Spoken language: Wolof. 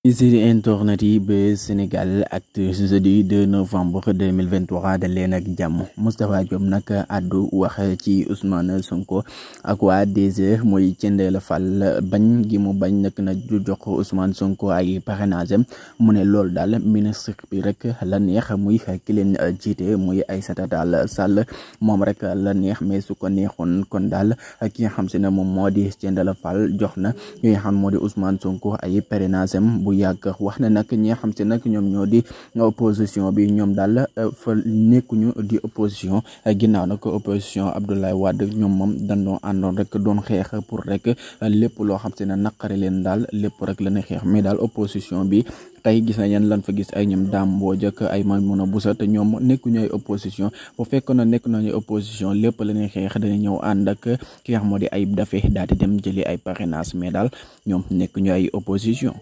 Ici internet yi ba Sénégal Actu jeudi 2 novembre 2023 da leen ak jàmm. Moustapha Diop nag àddu wax ci Ousmane Sonko ak waa DG mooy Thiendella Fall bañ gi mu bañ nag na du jox Ousmane Sonko ay parrainage mu ne loolu daal ministre bi rek la neex muy ki leen jiite muy Aïssata Tall Sall moom rek la neex mais su ko neexoon kon daal ki nga xam si ne moom moo di Thiendella Fall jox na ki nga xam moo di Ousmane Sonko ay parrainage bu yàgg. wax na nag ñi nga xam te nag ñoom ñoo di opposition bi ñoom daal fa nekkuñu di opposition ginnaaw nag opposition Abdoulaye Wade ñoom moom dañoo àndoon rek doon xeex pour rek lépp loo xam te ne naqari leen daal lépp rek la ne xeex mais daal opposition bi tey gis nañ lan fa gis ay ñoom Dame Mbodj ak ay Maimouna Bousso te ñoom nekkuñu ay opposition bu fekkoon na nekk nañu opposition lépp la ne xeex dañu ñëw ànd ak ki nga xam moo di Ayib Daffé daal di dem jëli ay parrainage mais daal ñoom nekkuñu ay opposition.